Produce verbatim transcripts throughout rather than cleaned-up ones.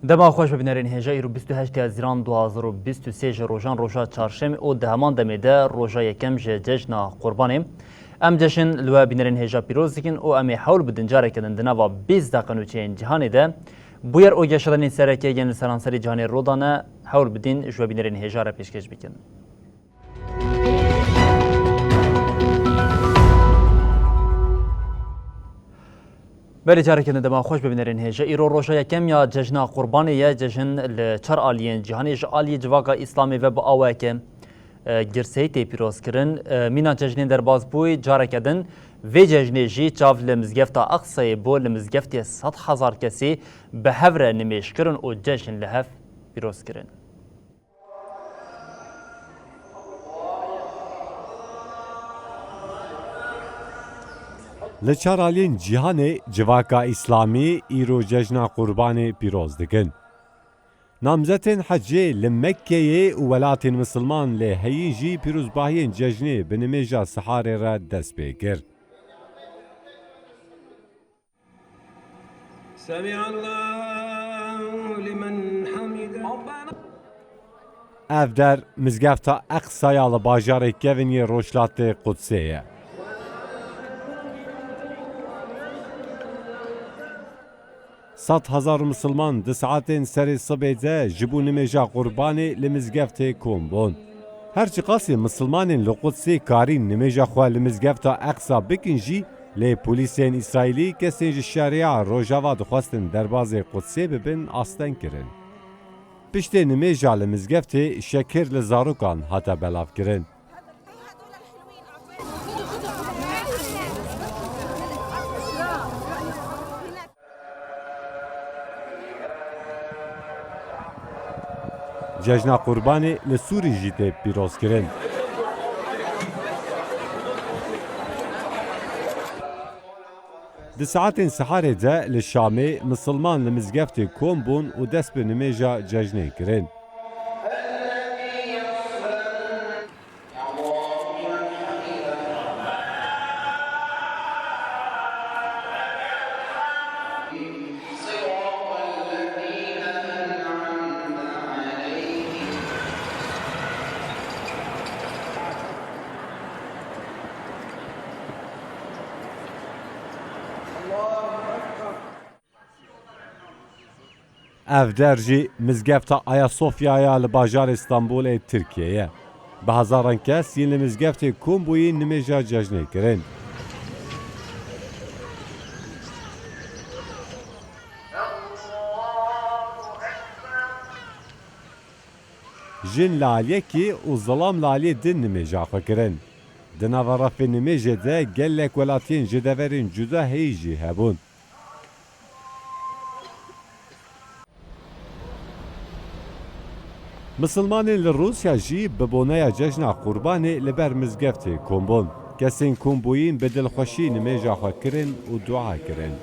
Dema xweş be bînerên hêja, îro bîst û heşt Hezîran du hazar û bîst û sê ji rojan roja çarşemê û di heman demê de roja yekem ji cejna Qurbanê. Em cejn li we bînerên hêja pîroz dikin û em ê hewl bidin careke din di nava bîst deqa nûçeyên cîhanê de bûyer û geşedanên sereke yên li seranserê cîhanê rû dane, hewl bidin ji we bînerên hêja re pêşkêş bikin. Belê, careke din dema xweş be bînerên hêja. Îro roja yekem ya cejna Qurbanê ye. Cejn li çar aliyên cîhanê ji aliyê civaka Îslamê ve bi awayeke, e, girseyî tê pîrozkirin. E, mîna cejnên derbasbûyî careke din vê cejnê jî çav li mizgefta Eqsayê bû, li mizgeftê sed hezar kesî bi hev re nimêj kirin û cejn li hev pîroz kirin. Li çar aliyên cîhanê civaka Îslamî îro cejna Qurbanê pîroz dikin. Namzetên hecê li Mekkeyê û welatên misilman lê heyîn jî pîrozbahiyên cejnê bi nimêja siharê re dest pê kir. سمع الله لمن حمده. Ev der mizgefta Eqsaya li bajarê kevin yê Rojhilatê Qudsê ye. Sed hezar misilman di saetên serê sibê de ji bo nimêja Qurbanê li mizgeftê kom bûn. Her çiqasî misilmanên li Qudsê karîn nimêja xwe li mizgefta Eqsa bikin jî, lê polîsên Îsraîlî kesên ji şeriya Rojava dixwestin derbazê Qudsê bibin, asteng kirin. Piştê nimêja li mizgeftê şekir li zarokan hate belavkirin. Cejna Qurbanê li Sûrî jî tê pîrozkirin. Di saetên siharê de li Şamê misilman li mizgeftê kom bûn û dest bi nimêja cejnê kirin. Ev der jî mizgefta Ayasofyaya li bajarê Stenbolê Tirkiyê ye. Bi hezaran kes yên li mizgeftê kom bûyîn nimêja cejnê kirin. Jin li aliyekî û zilam li aliyê din nimêja xwe kirin. Di nava refê nimêjê de gelek welatiyên ji deverên cuda heyî jî hebûn. Misilmanên li Rûsya jî bi boneya cejna Qurbanê li ber mizgeftê kom bûn. Kesên kom bûyîn bi dilxweşî nimêja xwe kirin û dua kirin.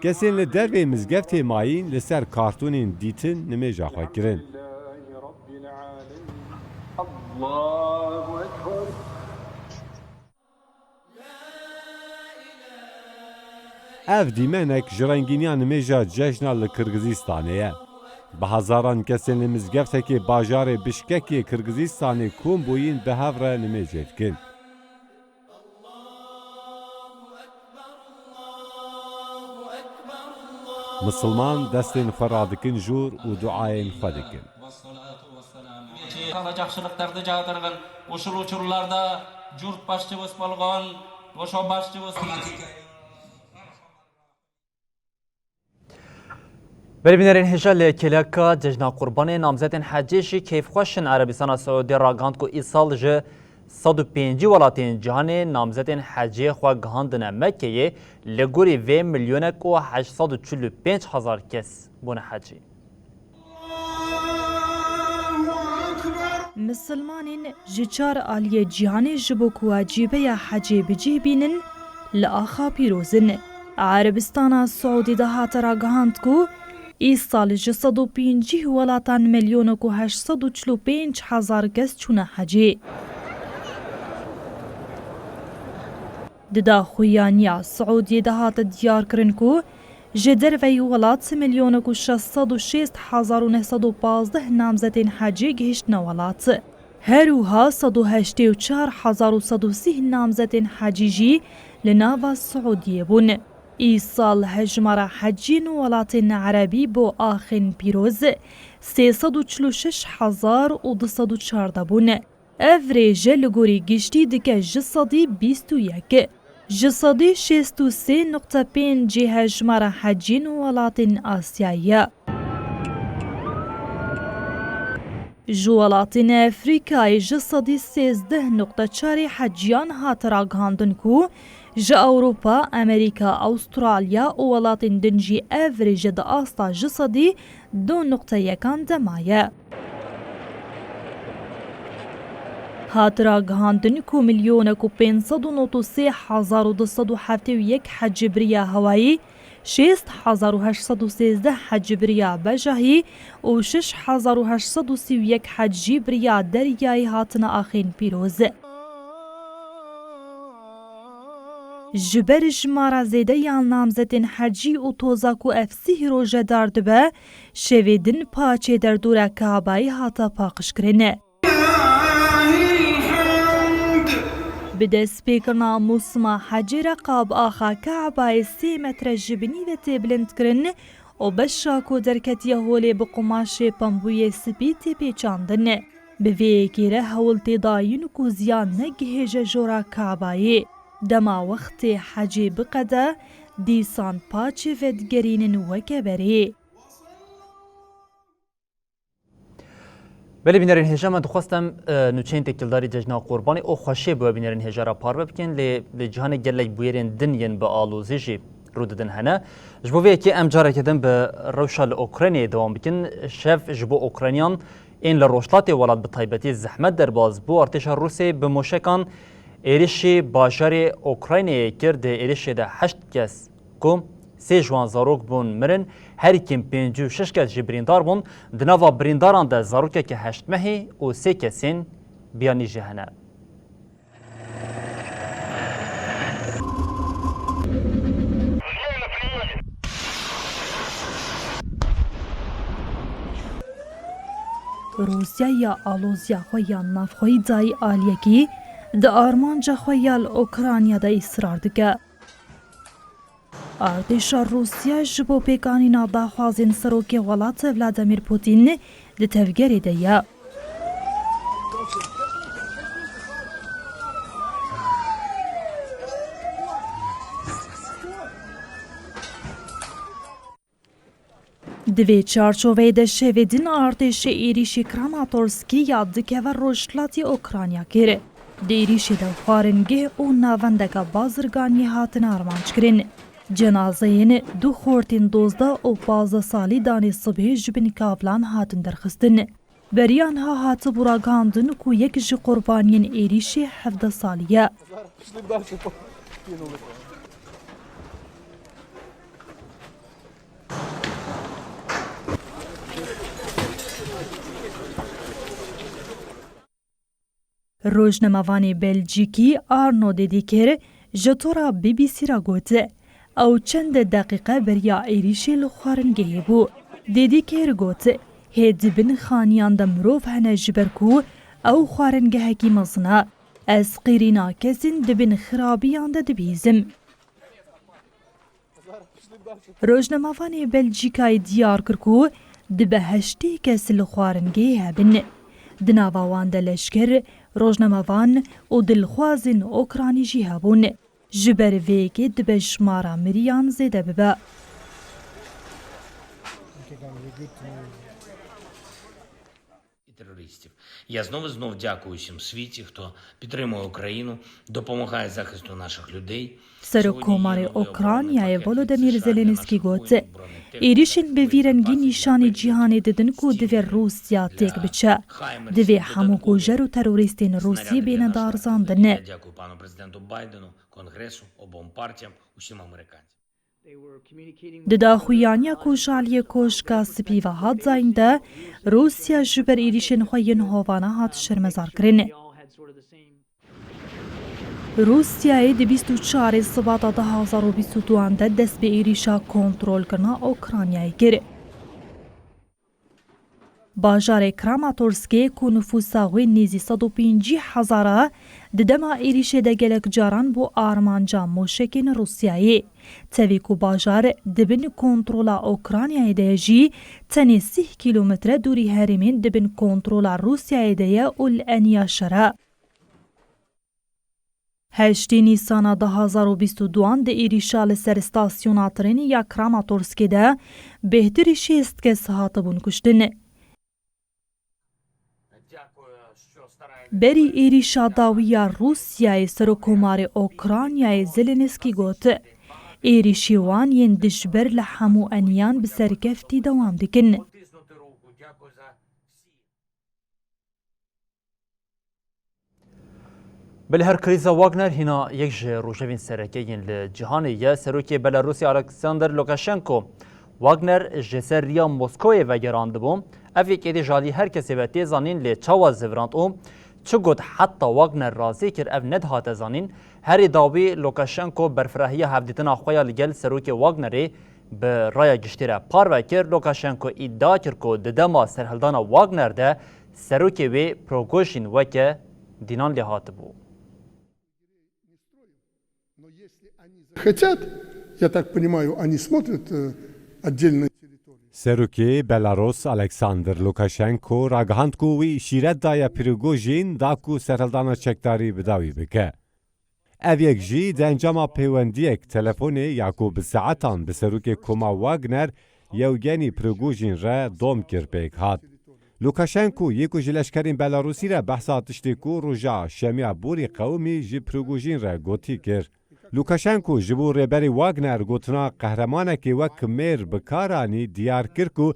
Kesên li dervê mizgeftê mayîn li ser kartûnên dîtin nimêja xwe kirin. Ev dîmenek ji rengîniya nimêja cejna li Kirgizistanê ye. Bi hezaran kesên li mizgeftekê bajarê Bişkekê Kirgizistanê kom bûyîn bi hev re nimêjê dikin. Misilman destên xwe radikin jûr û duayên xwe dikin. Alacakçılık derdi cadırgın, uçul uçullarda cürt başçımız bulgun, doşo başçımız. Belê bînerên hêja, li kêleka Cejna Qurbanê namzetên hecê jî keyfxweş in. Erebistana Siûdî ragihand ku îsal ji sed û pêncî welatên cîhanê namzetên hecê xwe gihandine Mekkeyê, li gorî vê milyonek û heşt sed û çil û pênc hezar kes bûne hecî. Misilmanên ji çar aliyê cîhanê ji bo ku wecîbeya hecê bi cih bînin, li axa pîroz in. Erebistana Siûdî de hate ragihand ku îsal ji sed û pêncî welatan milyonek û heşt sed û çil û pênc hezar kes çûne hecê. Di daxuyaniya Siûdiyê de hate diyarkirin ku ji derveyî welat milyonek û şeş sed û şêst hezar û neh sed û pazdeh namzetên hecê gihiştine welat. Her wiha sed û heştê û çar hezar û sed û sî namzetên hecî jî li nava Siûdiyê bûn. Îsal hejmara heciyên welatên erebî bo axên pîroz sê sed û çil û şeş hezar û du sed û çardeh bûn. Ev rêje li gorî giştî dike ji sedî bîst û yek. Ji sedî şêst û sê nuqte pênc jî hejmara heciyên welatên Asyayê ye. Ji welatên Efrîkayê ji sedî sêzdeh nuqte çarê heciyan hate ragihandin ku ji Ewropa, Amerîka, Awustralya û welatên din jî ev rêje di asta ji sedî du nuqte yekan de maye. Hat ragihandin ku milyonek û pênc sed û nod û sê hezar û du sed û heftê û yek hecî biriya hewayî, şêst hezar û heşt sed û sêzdeh hecî biriya bejahî û şeş hezar û heşt sed û sî û yek hecî biriya deryayî hatine axên pîroz. Ji ber jimara zêde ya namzetên hecî û toza ku ev sîh roje dar dibe, şevê din paçê derdora Kabayê hate paqijkirin. Bi destpêkirina mûsima hecê re qab axa Kabayê sê metre ji binî ve tê bilindkirin û beşa ku derketiye holê bi qumaşê pembûyê spî tê pêçandin. Bi vê yekê re hewl tê dayîn ku ziyan negihêje jora Kabayê. Dema wextê hecê biqede, dîsan paçê vedigerînin weke berê. Belê bînerên hêja, me dixwest em, e, nûçeyên têkildarî Cejna Qurbanê û xweşiyê bi we bînerên hêja re parve bikin, lê li cîhanê gelek bûyerên din yên bi alozî jî rû didin hene. Ji bo vê yekê em careke din bi rewşa li Ukraynayê dewam bikin. Şev ji bo Ukrayniyan ên li rojhilatê welat bi taybetî zehmet derbas bû. Artêşa Rûsê bi moşekan êrişî bajarê Ukraynayê kir. Di êrişê de heşt kes ku sê ji wan zarok bûn mirin, herî kêm pêncî û şeş kes jî birîndar bûn. Di nava birîndaran de zarokeke heşt mehî û sê kesên biyanî jî hene. Rûsya ya aloziya xwe ya navxweyî dayî aliyekî di armanca xwe ya li Ukrayna de îsrar dike. Artêşa Rûsya ji bo pêkanîna daxwazên serokê welat Vladimir Putin di tevgerê de ye. Di vê çarçoveyê de şevê din artêşê êrîşî Kramatorskî ya dikeve rojhilatê Ukrayna kir. Di êrîşê de xwaringeh û navendeke bazirganiyê hatine armanckirin. Cenazeyên du xortên dozdeh û pazdeh salî danê sibê ji bin kavlan hatin derxistin. Beriya niha hatibû ragihandin ku yek ji qurbaniyên êrîşê hevdeh salî ye. Rojnamevanê Belcîkî Arnaud Dediker ji tora B B C re got, ew çend deqîqe beriya êrîşê li xwaringehê bû. Dediker got, hê di bin xaniyan de mirov hene ji ber ku ew xwaringehekî mezin e. Ez qîrîna kesên di bin xirabiyan de dibihîzim. Rojnamevanê Belcîkayê diyar kir ku dibe heştê kes li xwaringehê hebin. Di nava wan de leşker, rojnamevan û dilxwazên Okranî jî hebûn. Ji ber vê yekê dibe jimara miriyan zêde bibe. І терористів. Я знову знов дякую всім світі, хто підтримує Україну, допомагає захисту наших людей. Serokkomarê Ukraynayê Volodymyr Zelensky got, êrîşên bi vî rengî nîşanî cîhanê didin ku divê Rûsya têk biçe. Divê hemû kujer û terorîstên Rûsî bêne darizandin. Дякую пану президенту Байдену, Конгресу, обом партіям, усім американцям. Di daxuyaniya ku ji aliyê Koşka Spî ve hat zayîn de, Rûsya ji ber êrîşên xwe yên hovane hat şermezarkirin. Rûsyayê di bîst û çarê Sibata du hazar û bîst û duan de dest bi êrîşa kontrolkirina Ukraynayê kir. Bajarê Kramatorskê ku nifûsa wê nêzî sed û pêncî hezar e, di dema êrîşê de gelek caran bû armanca moşekên Rûsyayê. Tevî ku bajar di bin kontrola Ukraynayê de ye jî, tenê sîh kîlometre dûrî herêmên di bin kontrola Rûsyayê de ye û li eniya şer e. Heştê Nîsana du hazar û bîst û duan di êrîşa li ser stasyona trênê ya Kramatorskê de bêhtirî şêst kes hatibûn kuştin. Berî êrîşa dawî ya Rûsyayê, Serokkomarê Ukraynayê Zelensky got, êrîşî wan yên dijber li hemû eniyan bi serkeftî dewam dikin. Bi li her krîza Wagner hîna yek ji rojevên sereke yên li cîhanê ye. Serokê Belarusê Alexander Lukashenko Wagner ji ser riya Moskowê vegerandibû. Ev yek êdî ji alî her kesê ve tê zanîn, lê çawa zivirand û çi got heta Wagner razî kir, ev nedihate zanîn. Herî dawî Lukashenko berfirahiya hevdîtina xwe ya li gel serokê Wagnerê bi raya giştî re parve kir. Lukashenko îdia kir ku di dema serhildana Wagner de serokê wê Prigojîn weke dînan lê hatibû. Хотят, я так понимаю, они смотрят, э, отдельно. Serokê Belarus Alexander Lukashenko ragihand ku wî îşîret daye Prigojîn da ku serhildana çekdarî bi dawî bike. Ev yek jî di encama pêwendiyek telefonê ya ku bi saetan bi serokê koma Wagner Yewgenî Prigojîn re dom kir pêk hat. Lukashenko yê ku ji leşkerên Belarusî re behsa tiştê ku roja şemiya borî qewimî ji Prigojîn re gotî kir. Lukashenko ji bo rêberê Wagner gotina qehremanekê wek mêr bi kar anî, diyar kir ku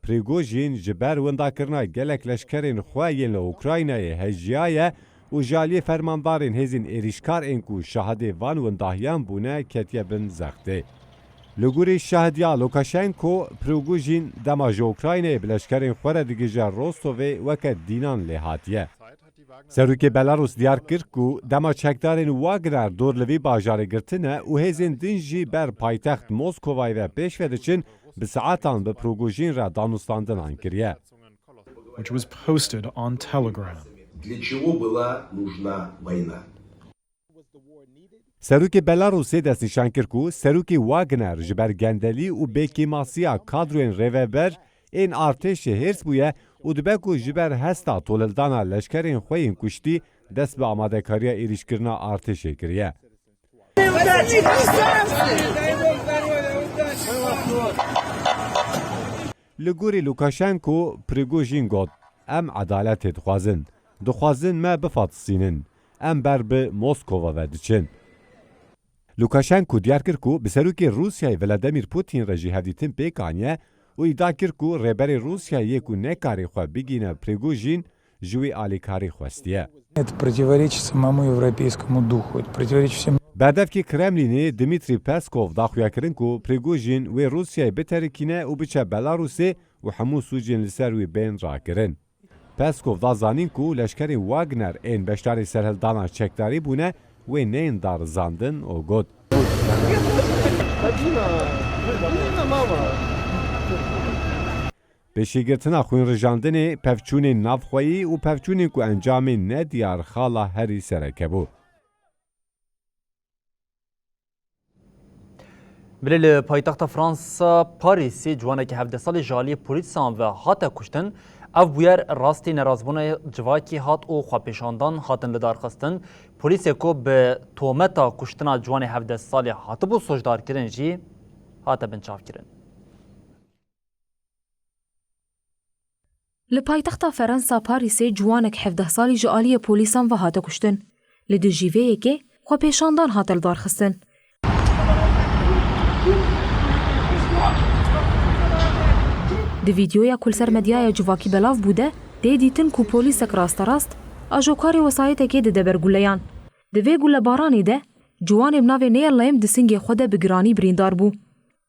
Prigojîn ji ber windakirina gelek leşkerên xwe yên li Ukraynayê hejiyaye û ji aliyê fermandarên hêzên êrîşkar ên ku şahidê van windahiyan bûne ketiye bin zextê. Li gorî şahidiya Lukashenko, Prigojîn dema ji Ukraynayê bi leşkerên xwe re digihîje Rostovê weke dînan lê hatiye. Serokê Belarus diyar kir ku dema çekdarên Wagner dor li vî bajarê girtine û hêzên din jî ber paytext Moskovayê ve pêş ve diçin, bi saetan bi Prigojîn re danûstandinan kiriye. Which was posted on Telegram. Для чего была нужна война? Serokê Belarusê destnîşan kir ku serokê Wagner ji ber gendelî û bêkêmasiya kadroyên rêveber ên artêşê hêrs bûye û dibe ku ji ber hesta tolhildana leşkerên xwe yên kuştî dest bi amadekariya êrîşkirina artêşê kiriye. Li gorî Lukashenko, Prigojîn got, "Em edaletê dixwazin. Dixwazin me bifatisînin. Em ber bi Moskova ve diçin." Lukashenko diyar kir ku bi serokê Rûsyayê Vladimir Putin re jî hevdîtin pêk aniye û îdia kir ku rêberê Rûsyayê yê ku nekarê xwe bigîne Prigojîn, ji wî alîkarî xwestiye. Это противоречит самому европейскому духу, это противоречит всем. Berdevkê Kremlînê Dmitry Peskov da xuyakirin ku Prigojîn wê Rûsyayê biterikîne û biçe Belarusê û hemû sûcên li ser wî bên rakirin. Peskov da zanîn ku leşkerên Wagner ên beşdarî serhildana çekdarî bûne, wê neyên darizandin û got, Pêşîgirtina xwînrijandinê, pevçûnên navxweyî û pevçûnên ku encamên nediyar xala herî sereke bû. Bilê li paytexta Fransa Parîsê ciwaneke hevdeh salî ji aliyê polîsan ve hate kuştin. Ev bûyer rastî nerazbûna civakî hat û xwepêşandan hatin lidarxistin. Polîsê ku bi tometa kuştina ciwanê hevdeh salî hatibû sojdar kirin jî hate binçavkirin. Li paytexta Ferensa Parîsê ciwanek hevdeh salî ji aliyê polîsan ve hate kuştin. Li dijî vê yekê xwepêşandan hate lidarxistin. Di vîdeoya ku li ser medyaya civakî belav bû de tê dîtin ku polîsek rasterast ajokarê wesayetekê dide ber guleyan. Di vê gulebaranê de ciwanê bi navê Neil Lam di singê xwe de bi giranî birîndar bû.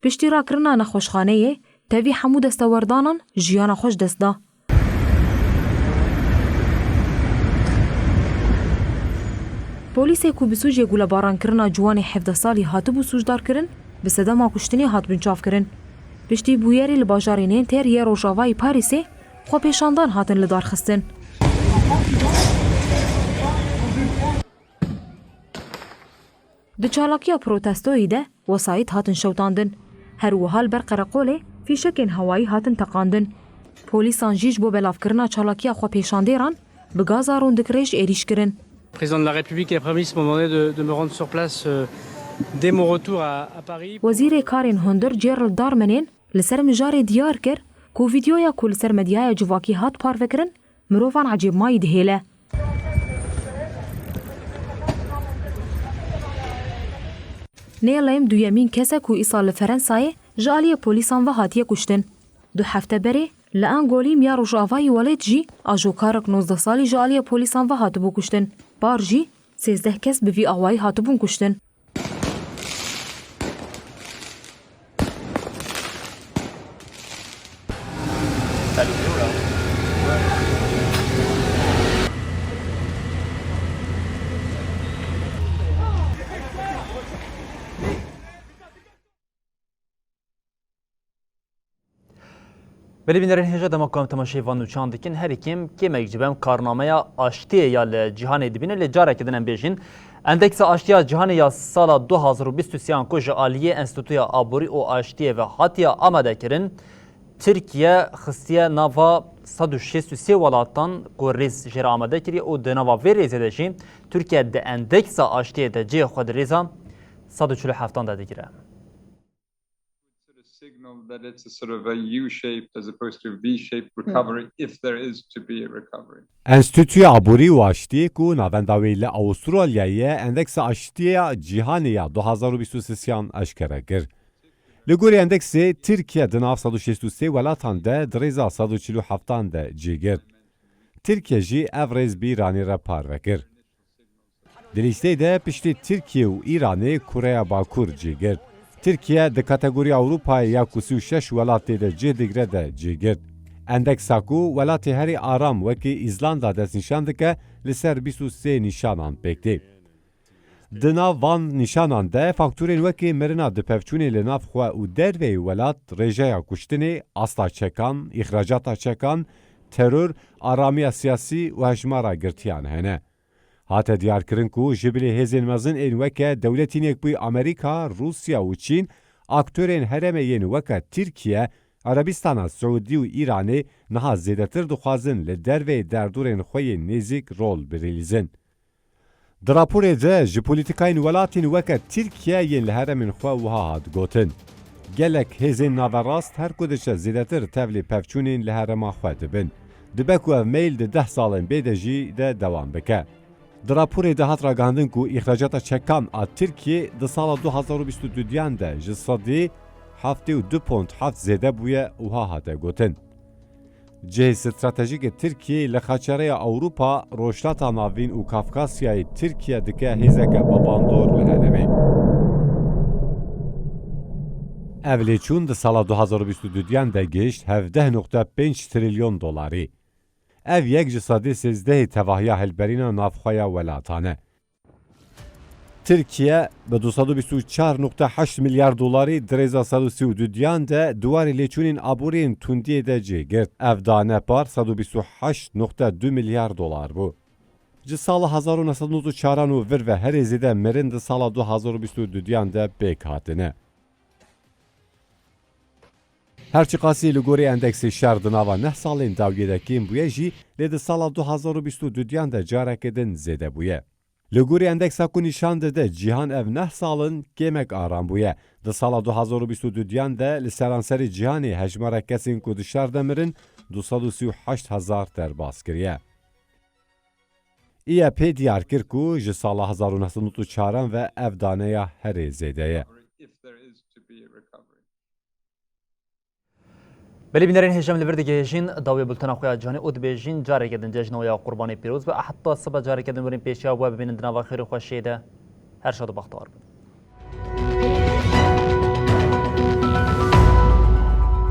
Piştî rakirina nexweşxaneyê, tevî hemû destewerdanan jiyana xwe ji dest da. Polîsê ku bi sûcê gulebarankirina ciwanê hevdeh salî hatibû sûcdarkirin, bi sedema kuştinê hat binçavkirin. Piştî bûyerê li bajarê Nentêr yê rojavayî Parîsê xwepêşandan hatin lidarxistin. Di çalakiya protestoyê de wesayît hatin şewitandin. Her wiha li ber qereqolê fîşekên hewayî hatin teqandin. Polîsan jî ji bo belavkirina çalakiya xwepêşandêran bi gaza rûndikrêj êrîş kirin. Le président de la République et le Premier ministre m'ont demandé de, de me rendre sur place, euh, dès mon retour à, à Paris. Wezîrê Karên Hundir Gerald Darmanin li ser mijarê diyar kir ku vîdeoya ku li ser medyaya civakî hat parvekirin mirovan ecêbmayî dihêle. Neil Lam duyemîn kes e ku îsal li Ferensayê ji aliyê polîsan ve hatiye kuştin. Du hefte berê li Angolîm ya rojavayî welêt jî ajokarek nozdeh salî ji aliyê polîsan ve hatibû kuştin. Par jî sêzdeh kes bi vî awayî hatibûn kuştin. Belê bînerên hêja, dema ku em temaşeyê van nûçan dikin, herî kêm kêmek ji bo em karnameya aştiyê ya li cîhanê dibîne, lê carekê din em bêjin, Endeksa Aştiya Cîhanê ya sala du hazar û bîst û sê an ku ji aliyê Enstîtuya Aborî û Aştiyê ve hatiye amadekirin, Tirkiye xistiye nava sed û şêst û sê welatan ku rêz jê re amade kiriye û di nava vê rêzê de jî Tirkiye di endeksa aştiyê de cihê xwe di rêza sed û çil û heftan de digire. Sort of signal that it's a sort of a U-shaped as opposed to a V-shaped recovery, if there is to be a recovery. Enstîtuya Aborî û Aştiyê ku navenda wê li Awistralyayê ye, Endeksa Aştiya Cîhanê ya du hazar û bîst û sê an eşkere kir. Li gorî endeksê, Tirkiye di nav sed û şêst û sê welatan de di rêza sed û çil û heftan de cî girt. Tirkiye jî ev rêz bi Îranê re parve kir. Di lîsteyê de piştî Tirkiye û Îranê Koreya Bakur cî girt. Tirkiye di kategoriya Ewropayê ya ku sî û şeş welat tê de cih digire de cî girt. Endeksa ku welatê herî aram wekî Îzlanda destnîşan dike, li ser bîst û sê nîşanan pêk tê. Di nav van nîşanan de faktorên wekî mirina dipevçûnê li nav xwe û derveyî welat, rêjeya kuştinê, asta çekan, îxracata çekan, teror, aramiya siyasî û hejmara girtiyan hene. Hate diyarkirin ku ji bilî hêzên mezin ên weke Dewletî Yekbûyî Amerîka, Rûsya û Çîn, aktorên herêmê yên weke Tirkiye, Erebistana Siûdî û Îranê niha zêdetir dixwazin li derveyî derdorên xwe yên nêzîk rol birîlîzin. Di raporê de ji polîtîkayên welatên weke Tirkiye yên li herêmên xwe wiha hat gotin, gelek hêzên naverast her ku diçe zêdetir tevlî pevçûnên li herêma xwe dibin. Dibe ku ev meyl di deh salên bê de jî de dewam bike. Di raporê de hat ragihandin ku îxracata çekan a Tirkiyê di sala du hazar û bîst û duyan de ji sedî heftê û du pond heft zêde bûye, wiha hate gotin. Cihê stratejîk ê Tirkiyeyê li xaçereya Ewropa, Rojhilata Navîn û Kafkasyayê Tirkiye dike hêzeke bebandor li herêmê. Ev lêçûn di sala du hazar û bîst û duyan de gihişt hevdeh nokte pênc trilyon dolarî. Ev yek ji sedê sêzdehê tevahiya hilberîna navxweya welatan e. Tirkiye bi du sed û bîst û çar nokte heşt milyar dolarî di rêza sed û sî û duyan de di warê lêçûnên aborî yên tundiyê de cih girt. Ev dane par sed û bîst û heşt nokte du milyar dolar bû. Ji sala hezar û neh sed û nod û çaran û vir ve herê zêde mirin di sala du hazar û bîst û duyan de pêk hatine. Her çiqasî li gorî endeksê şer di nava neh salên dawiyê de kêm bûye jî, lê di sala du hazar û bîst û duyan de careke din zêde bûye. Li gorî endeksa ku nîşan dide cîhan ev neh sal in kêmek aram bûye. Di sala du hazar û bîst û duyan de li seranserê cîhanê hejmara kesên ku di şer de mirin du sed û sî û heşt hezar derbas kiriye. E Y P diyar kir ku ji sala hezar û neh sed û nod û çar ve ev daneya herê zêde ye. Belê bînerên hêja, em li vir digihêjin dawê bultena xwe ya cîhanê û dibêjin, careke din cejna ya Qurbanê pîroz be, heta sibe careke din werin pêşiya we bibînin di nava xêr û xweşiyê de. Her şad û bextewar bin.